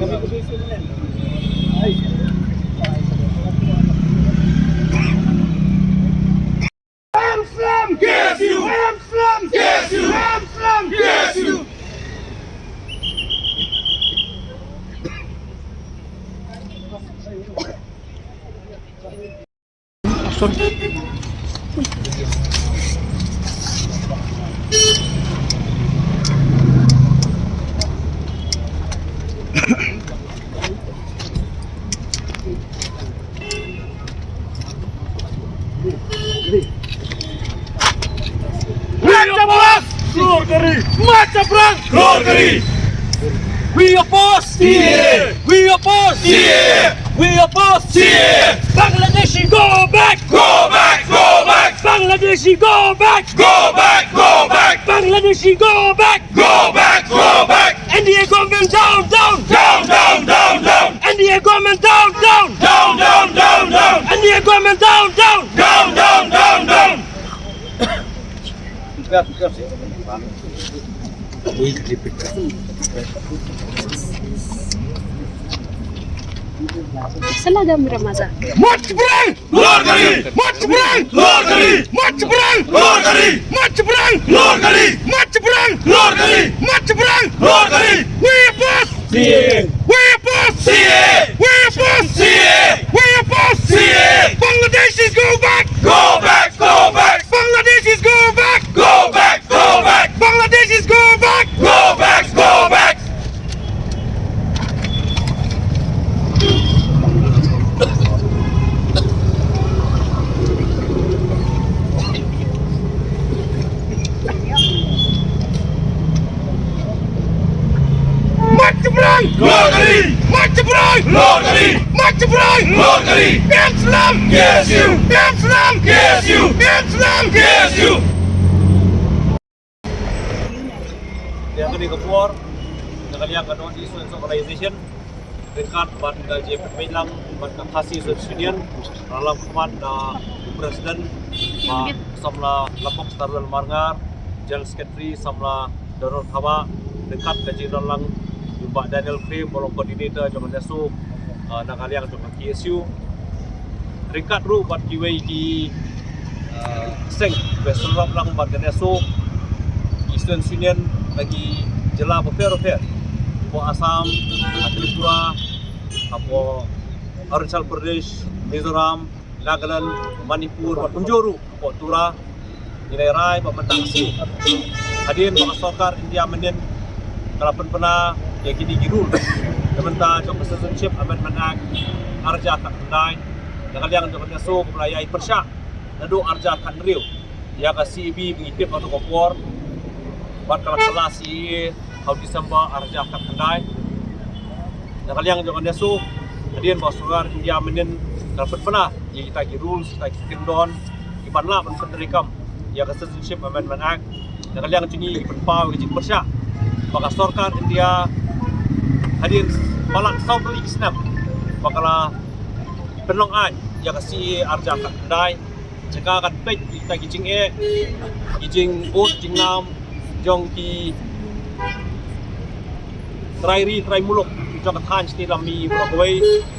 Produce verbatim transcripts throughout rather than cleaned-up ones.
Ham Islam! K S U! Ham Islam! K S U! Ham Islam! K S U! We oppose! March of Rang! We oppose! C A A! We oppose! C A A! We oppose! C A A! Bangladeshi, go back! Go back! Go back! Bangladeshi, go back! Go back! Go back! Bangladeshi, go back! Go back! Go back! N D A government down, down! Down, down, down, down! N D A government down, down! Down, down, down, down! N D A government down, down! Down, down, down, down! Salah gambar masa. March Brang! Lor kali! March Brang! Lor kali! March Brang! Lor kali! March Brang! Lor kali! March Brang! Lor kali! March Brang! Lor kali! We oppose! C A A! We oppose! C A A! We oppose! C A A! We oppose! C A A! Bangladeshis, go back! Go back! Go back! Bangladeshis, go back! Go back! Go back! Bangladeshis, go back! Go back! Go back! March Brang! Lor kali! March Brang! Lor kali! March Brang! Lor kali! Islam! K S U! Islam! K S U! Islam! K S U! Ïa kane ka por, na ka liang ka North East Students Organization, ryngkat bad ka jingpynbeit lang bad ka Khasi Students Union, la long khmat na u President, Bah Samla Lapok Starwell Marngar, General Secretary Samla Donald Thabah, ryngkat ka jingdon lang u Bah Daniel Krim, ba long coordinator jong ka NESO, ah, na ka liang jong ka K S U. Ryngkat ruh bad kiwei ki, ah, seng ba sngewrap lang bad ka NESO, ki Students Union na ki jylla bapher bapher, hapoh Assam, ha Tripura, hapoh Arunachal Pradesh, Mizoram, Nagaland, Manipur, bad kumjuh ruh hapoh Tura. Ngi la rai ba mynta ka sngi, hadien ba ka sorkar India mynnin ka la pynbna ïa kine ki rule na bynta jong ka Citizenship Amendment Act ar hajar khatkhyndai, na ka liang jong ka NESO ka la ïai pyrshah naduh ar hajar khathynriew ïa ka C A B ba ngi tip ha kato ka por, bad ka la kylla C A A ha u December ar hajar khatkhyndai. Na ka liang jong ka NESO, hadien ba ka sorkar India mynnin ka la pynbna ïa kita ki rules, kita ki kyndon kiban lah ban pyntreikam ïa ka Citizenship Amendment Act, na ka liang jong ngi ngi pynpaw ïa ka jingpyrshah ba ka sorkar India hadien palat saw tylli ki snem ba ka la pynlong aiñ ïa ka C A A ar hajar khatkhyndai. Jaka kan peit kita ki jingeh, ki jingbud jingnam jong ki trai ri trai muluk jong ka thaiñ shnong Lam Mihngi baroh kawei.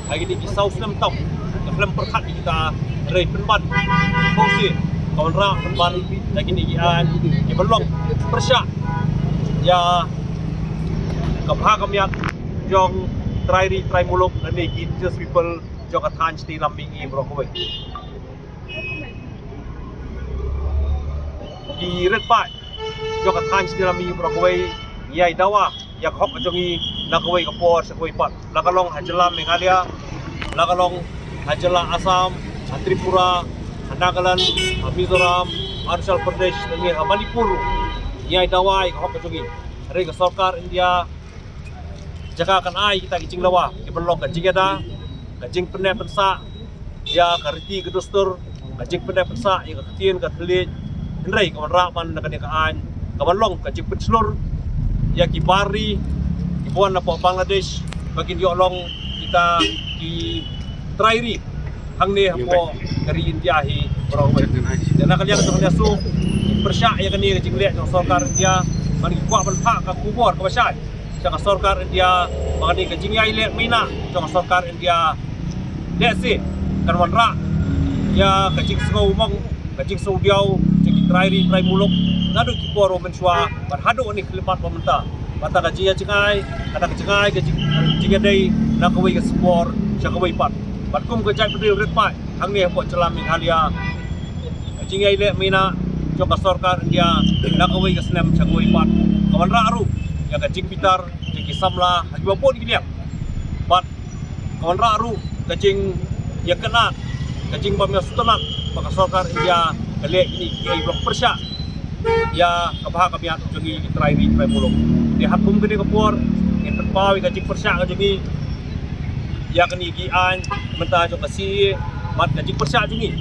Ha kine ki saw snem tam ka khlem pyrkhat ïa kita, hynrei pynban, khublei, ka wanrah pynban da kine ki aiñ kiban long pyrshah ïa ka bha ka miat jong trai ri trai muluk lane ki Indigenous people jong ka thaiñ shnong Lam Mihngi baroh kawei. Ki rit paid jong ka thaiñ shnong Lam Mihngi baroh kawei, ngi ïai dawa ïa ka hok ka jong ngi na kawei ka por sha kawei pat, la ka long ha jylla Meghalaya, la ka long ha jylla Assam, ha Tripura, ha Nagaland, ha Mizoram, Arunachal Pradesh, lane ha Manipur ruh. Ngi ïai dawa ïa ka hok ka jong ngi. Hynrei ka sorkar India, jaka kan ai kita ki jingdawa kiban long ka jingïada, ka jingpynneh pynsah ïa ka riti ka dustur, ka jingpynneh pynsah ïa ka ktien ka thylliej, hynrei ka wanrah ban da kane ka aiñ kaban long ka jingpynshlur ïa ki bar ri kiba wan napoh Bangladesh ba kin ïoh long kita ki trai ri hangne hapoh ka ri India hi baroh kawei. Te na ka liang jong ka NESO, ngi pyrshah ïa kane ka jingleh jong ka sorkar India, bad ngi kwah ban phah ka khubor kaba shai jong ka sorkar India, ba kane ka jingïaileh mynta jong ka sorkar India, lehse kan wanrah ïa ka jingsngew mong, ka jingsngew diaw jong ki trai ri trai muluk naduh ki por ba mynshuwa bad haduh kane ka khyllipmat ba mynta. Bad kata ka jingïajngai, kata ka jingïadei na kawei ka por sha kawei pat. Bad kum ka jaitbynriew rit paid hangne hapoh jylla Meghalaya, ka jingïaileh mynta jong ka sorkar India na kawei ka snem sha kawei pat ka wanrah ruh ïa ka jingbitar jong ki samla ha kiba bun ki liang. Bad ka wanrah ruh ka jingïakynad, ka jingbym ïasngewtynnat ba ka sorkar India ka leh kine kiei kiba pyrshah ïa ka bha ka miat jong ngi ki trai ri trai muluk. Te ha kum kane ka por ngin pynpaw ïa ka jingpyrshah ka jong ngi ïa kine ki aiñ mynta jong ka C A A bad ka jingpyrshah jong ngi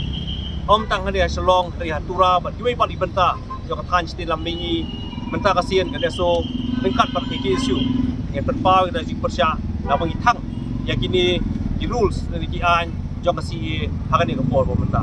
ym tang hangne ha Shillong, hynrei ha Tura bad kiwei pat ki bynta jong ka thaiñ shnong Lammingi. Mynta ka sien ka DSO ryngkat bad ka K S U ngin pynpaw ïa ka jingpyrshah naba ngi thang ïa kine ki rules ne ki aiñ jong ka C A A ha kane ka por ba mynta.